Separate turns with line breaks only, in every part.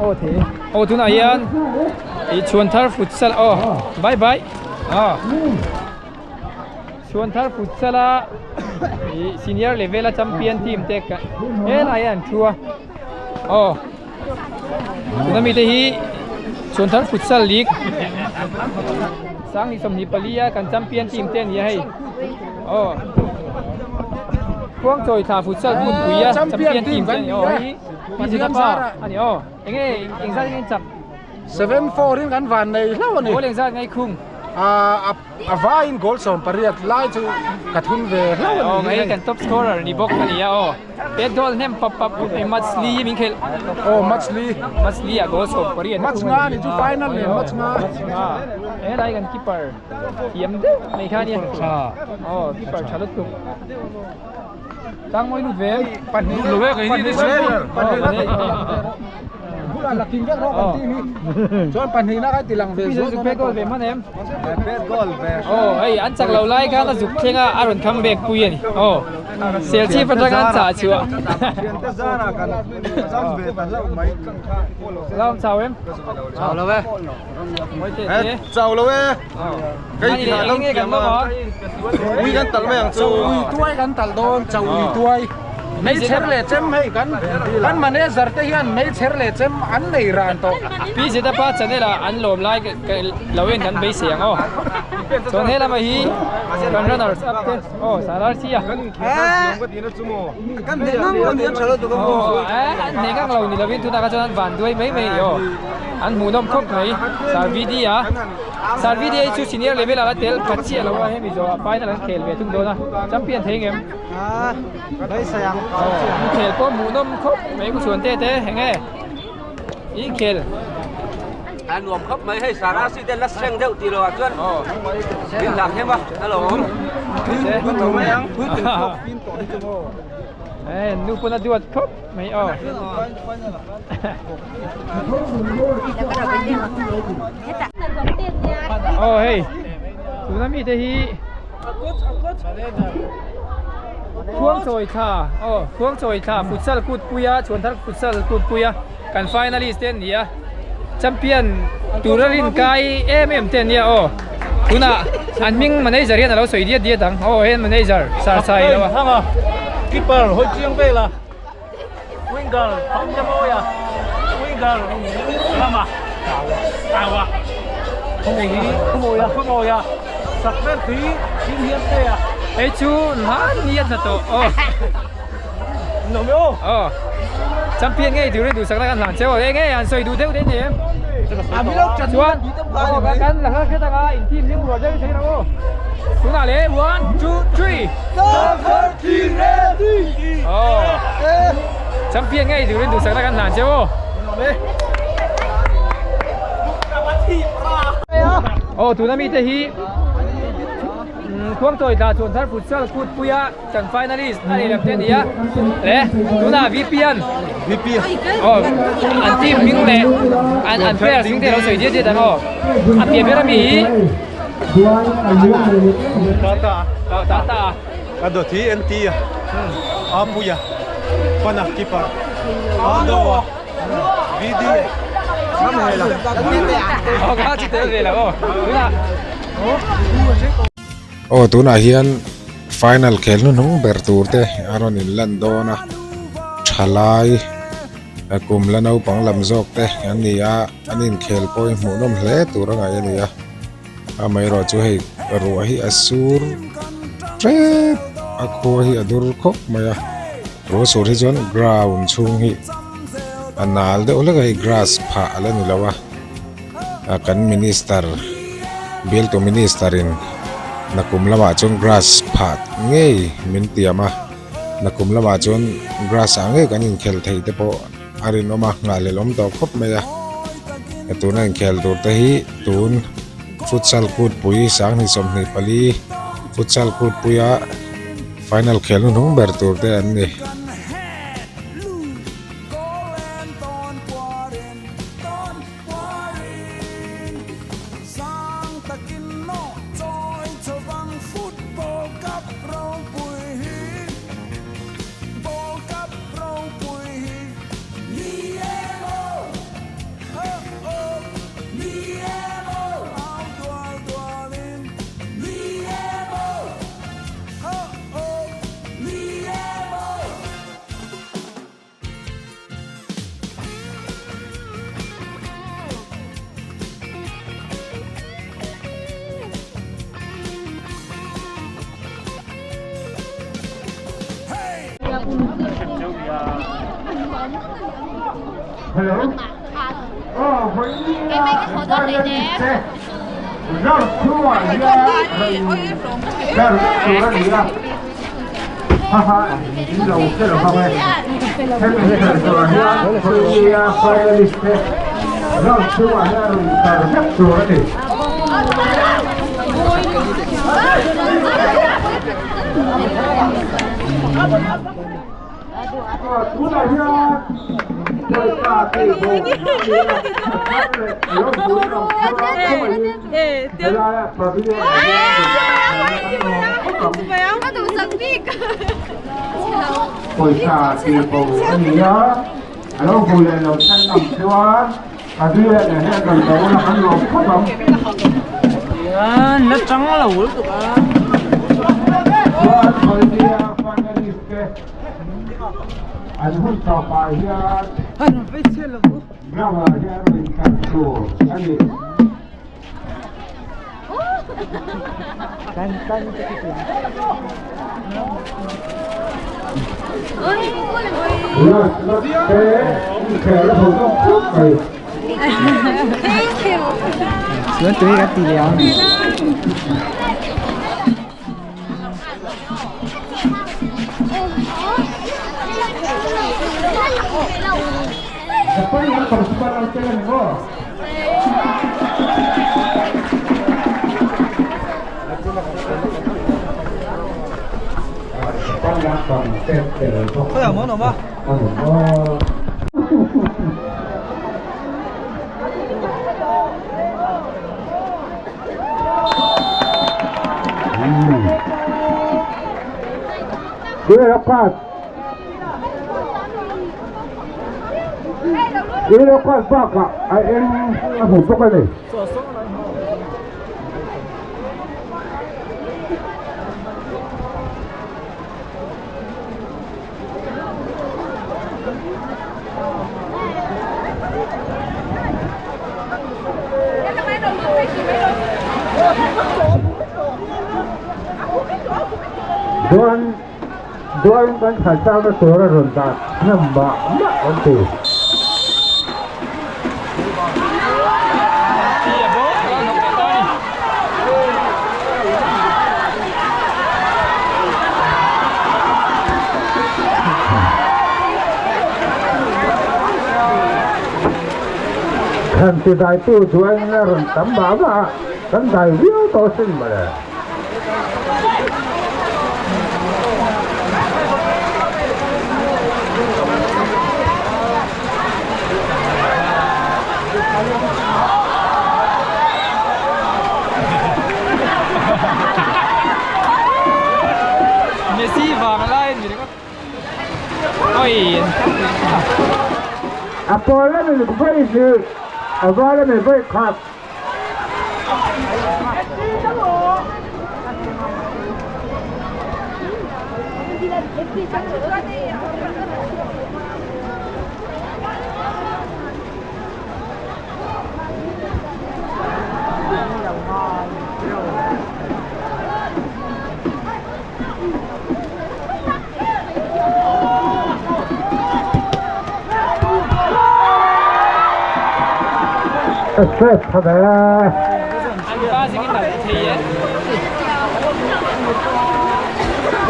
Aw thei e. Aw tunah hian ih chhuan thar futsal aw bye bye aw chhuan thar futsal a ih senior level a champion team te ka helai ah an thu a aw tuna mite hi chhuan thar futsal league sanghnih 24 a kan champion team te a ni a hei aw khuangchawi thla futsal hmunpui a champion team te a ni aw hei hi. Pathian ani aw enge engzat nge chak
7-4 in kan van nei hlauh ani
goal engzat nge khung
a a vaiin goal 18 lai chu ka thun ve hlauh ani
aw hei kan top scorer ni bawk ani a aw pet goal hnem pap pap e match li min khel
aw match li
match li a goal 18
match nga ni chu final nen match nga
match nga he lai kan keeper thiam deuh mai kha nia aw keeper tha lutuk Tang mawi lut ve em?
Pahnih
Lut lo e kei ni
pahnih bulah la king vek rawh kan tih hi chuan pahnih na kai tilang ve
zual zuk pet goal ve hman em?
Pet goal ve.
Oh hei an chak lo lai khan a zuk thleng a a rawn come back pui a ni. Oh sel chief atang an chah chhuah.
Thiante zara kan chang ve ta hlauh mai.
Lam chau em?
Chau lo e. Chau lo e.
Kei ti eng nge kan lawm a?
Ui kan talh mai ang chu. Ui tuai kan talh dawn, chau ui tuai. Meichher leh chem hei kan kan manager te hian meichher leh chem an nei ran tawh.
Pi Zedapa channel ah an lawm lai lo en kan beisei ang aw. Chuan he lama hi kan runners up te aw Salar si a.
Kan hneh ngang lo ni an tha lo tuk ang aw.
An hneh ngang lo ni lovin tunah kha chuan an van duai mai mai a ni aw. An hmuhnawm khawp mai Sir VD a. Sir VDA chu senior level ah la tel khat chiah lo a hemi zawh ah final an khel ve thung dawn a champion thei ngem aw khel pawh hmuhnawm khawp mai ku chhuan te te eng nge i khel
a nuam khawp mai hei sara si te la seng deuh tih loh ah chuan min hlang hem a a lo awm
e nu pawn a duat khawp mai aw Aw hei tuna mite hi khuangchawi thla aw khuangchawi thla futsal kut pui a chhuan thar futsal kut pui a kan finalist te an ni a champion tura rin kai em em te an nia aw tunah an hming manager hian alo sawi diat diat ang aw hei an manager sar sai lo a.
Keeper hawi chiang vel a. Winger Thawmhna Mawia Winger lama Tawa Khawmawia Khawmawia sak ber tui thil hian te a.
Hei chu hmanni a tla tawh aw.
Nuam e aw.
Aw. Champion ngei turin duhsakna kan hlan cheu a, eng nge han sawi duh deuh te ni em? Chuan aw kan la hla hret anga in team hlim rual deuh thei rawh aw. Tunah leh one two three. Aw champion ngei turin duhsakna kan hlan cheu aw. Aw tuna mite hi Khuangchawi tla chuan thar futsal kut puia kan finalist a ni lam te a ni a le tunah VP an
VP
aw an team hming leh an an players hming te lo sawi diat diat ang aw a pian ber ami hi
Tata
Tata
A dawt hi NT a, Apuia, Pana keeper, Ado a, VD a,
Aw ka chu tel ve lo aw tunah.
Aw tunah hian final khel hnuhnung ber tur te a rawn in lan dawn a thalai kum la naupang lam zawk te an ni a an inkhel pawh hi hmuhnawm hle tur a ngaih a ni a. Amaherawh chu hei ruah hi a sur tep a khua hi a dur khawp mai a ruah sur hi chuan ground chhung hi a nal deuh hlek a hei grass phah a la ni lo a a kan minister bialtu minister in nakum lamah chuan grass phah ngei min tiam a nakum lamah chuan grass ah ngei kan inkhel theih te pawh. A rinawm a nghahhlelh awm tawh khawp mai a tuna inkhel tur te hi tun futsal kutpui sanghnih 24 futsal kutpuia final khel hnuhnung ber tur te an ni.
Pawisa tih bo a ni a, a lo hmu leh lo chhan ang chuan a zui leh nen hian rawn do la kan lawm khawp ang. Chuan Pawlnia finalist te an hun tawpah hian ground ah hian rawn intlar tur a ni. Yellow card bakah a eng a hmu bawk a ni. Chuan Duain kan khalh chakna tur a rawn dah hnem mah mah an ti. Thlan ti daitu chuan a rawn tam mah mah a, kan dai viau tawh asin mawle.
Messi vang lai ni ringawt oi
A pawl lami vawi hnih a var lami vawi khat.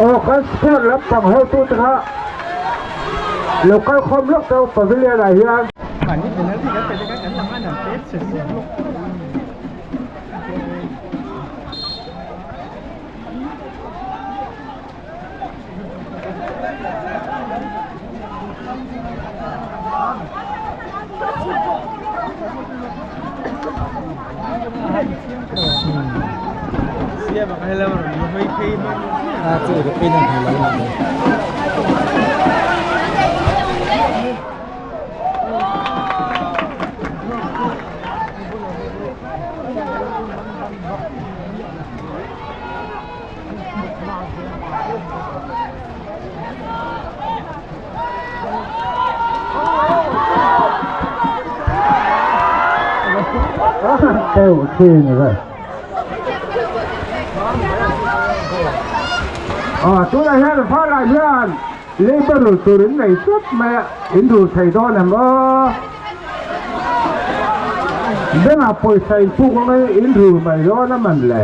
Aw kan sport lampang hotute kha lo kal khawm lawk tawh pavilion ah hian. Deuh thin a ni. Aw tunah hian Varah hian. Leiba rul tur in nei tlat mai a, in rul thei dawn em aw? Bengah pawisa in puk ang e, in rul mai dawn a man le.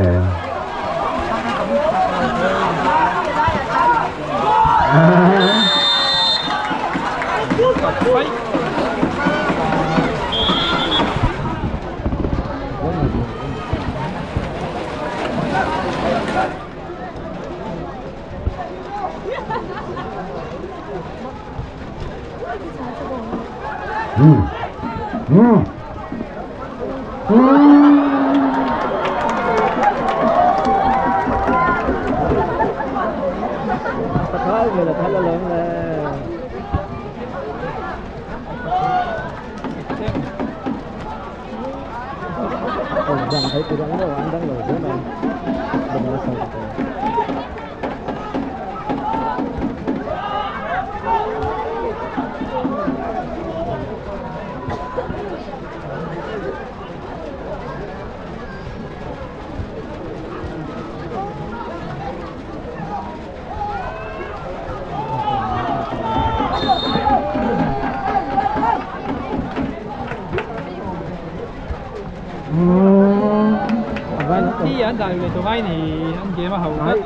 An dan leh tawh ngai ni an game a ho tlat.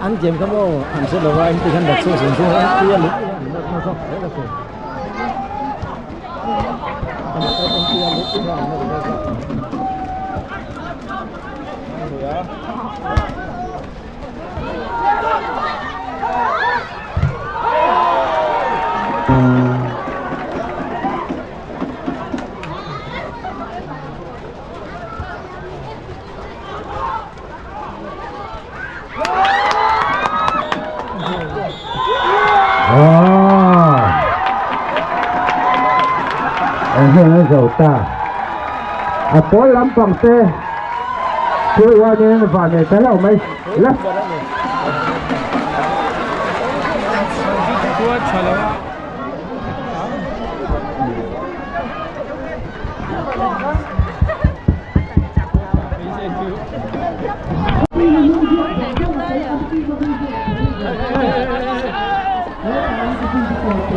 An game kha maw an hre lo a engti khan dat chhuak zung zung a engti a lut an lut na zawk zel a sin. Engti a lut an lut na zawk.
Eng nge an zo ta? A pawl lampang te chu hianin van nei ta lo mai la.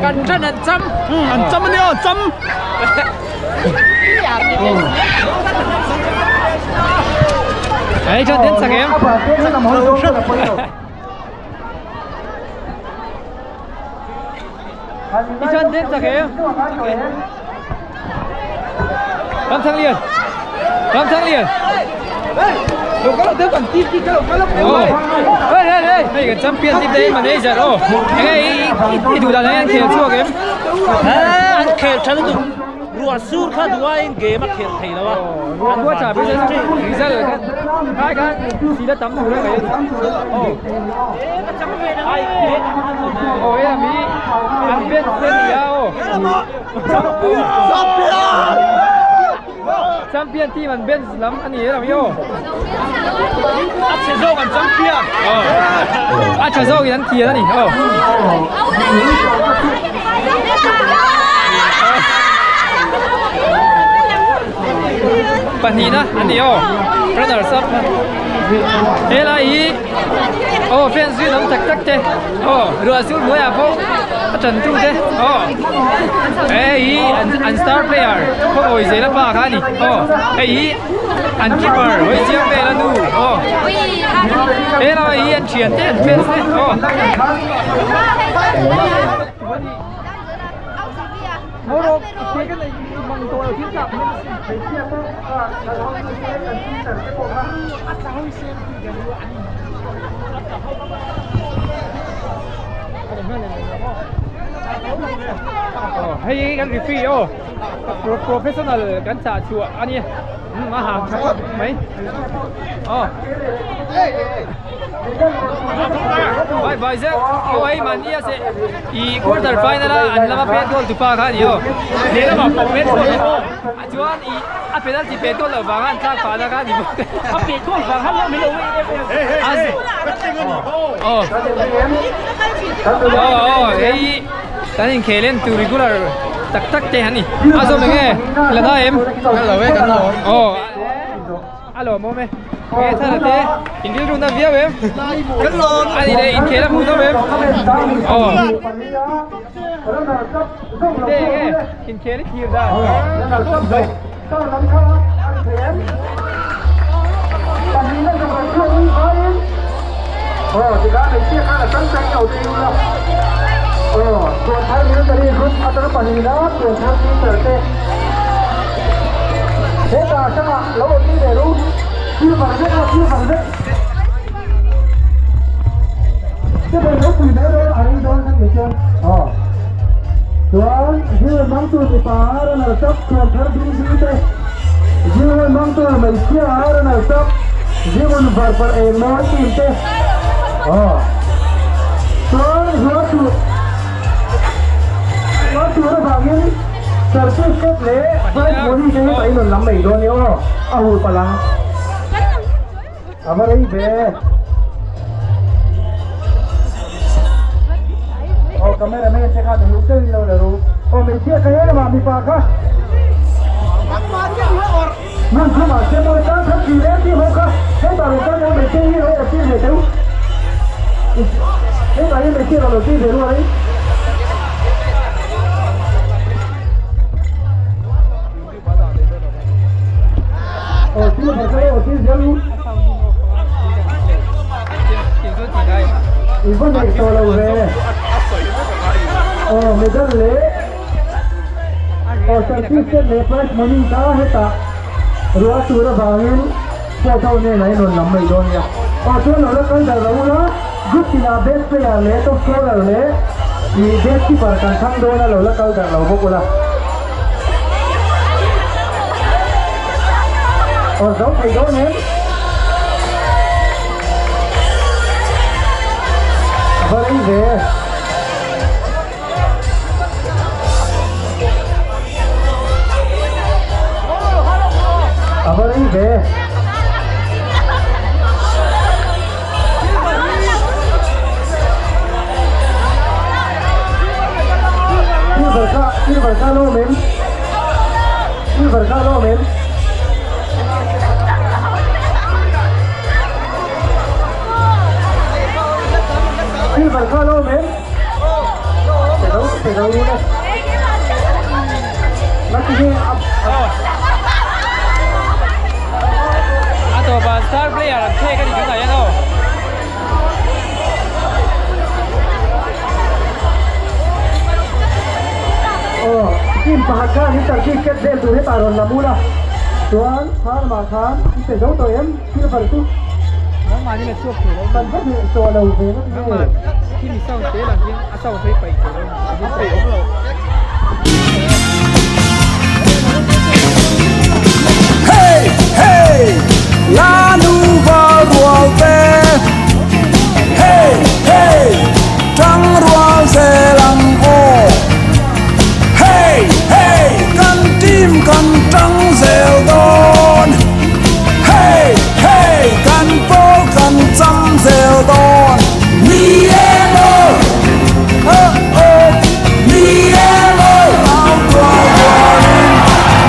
Kan ṭan an cham. An cham a nia, cham. Ei, chuan den chak em? I chuan den chak em? Ram Thang Lian. Ram Thang Lian. Hei kan champion team te manager aw. Enge i duh dan hian an khel chhuak em?
An khel tha lutuk. Ruah sur kha duh aiin game a khel thei lo a.
Ruah tha phei chuan result kha khai khan sila tam tur a ngaih a ni. Aw. Aw hei lam hi an bench te a ni a aw. Champion team an bench lam a ni lam hi aw.
A chhe zawk an champion.
A tha zawk in an kian a ni aw. Pahnihna a ni aw. Runners up. Helai hi aw fans zui lam tak tak te aw ruah sur hnuaiah pawh a tan tu te aw hei hi an star player khaw zela pa kha a ni aw hei hi an keeper hawi chiang vel a nu aw he lamah hi an thian te an fans te aw. Hei hi kan referee aw professional kan chah chhuah a nia a hang tha khawp mai aw vai vai zet aw hei mahni a se i quarter final a an lama pet goal tupa kha a ni aw lehlamah pawh pet goal a chuan i a penalty pet goal loh vanga an tlak pah na kha a ni bawk
a pet goal vang khan lo min lo
aw aw aw hei kan inkhel en tur regular tak tak te an ni a zawm eng nge la da em
kan lo e kan lo
aw a lawmawm e. Nge thar te in rilru na viau em? Ani le inkhel a hmuh nawm em? Aw. Te nge inkhel i thlir dan. A tawpah star player an thlek a ni tunah hian aw.
Aw, team pakhat khan in certificate vel tur hetah rawn la mul a, chuan kha lamah khan i pe zo tawh em silver chu.
Nangmahni la chhuak thei lo.
Kan va hmuh tawh lo ve ngawt nge.
Nangmah khi mi sound te lang hian a sound hi paih thei lo a paih awm lo.
Hey hey la nu val rual te Hey hey tang rual zel ang aw Hey hey kan team kan tang zel dawn Hey hey kan pawl kan cham zel dawn Ni e maw oh oh Ni e maw au tual rualin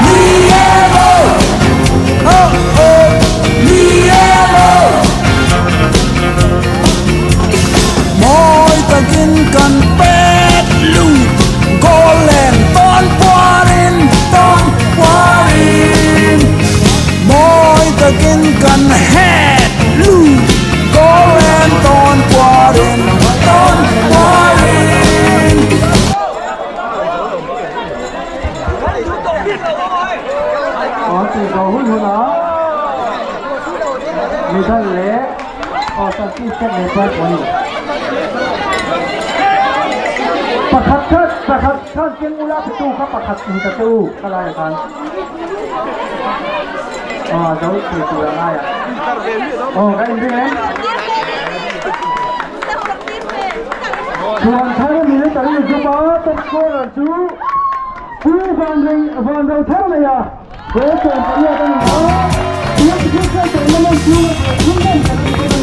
Ni e maw oh oh Ni e maw Mawi takin kan pet lut Goal len tawn puarin tawn puarin Mawi takin kan head lut Goal len tawn puarin tawn puarin.
Aw tih zo hun hun a medal leh aw certificate leh prize money pakhat khat pakhat khan keng ula pe tu kha pakhat in ta che u kha lai ah khan aw zo thei tur a ngai a aw ka inring em. Chuan thar a military group a top scorer chu Pu Vanrei Vanrothar nei a, goal 18 a ni a, tuna ti thil hriat tournament chhunga goal thum nen kan en dawn a ni.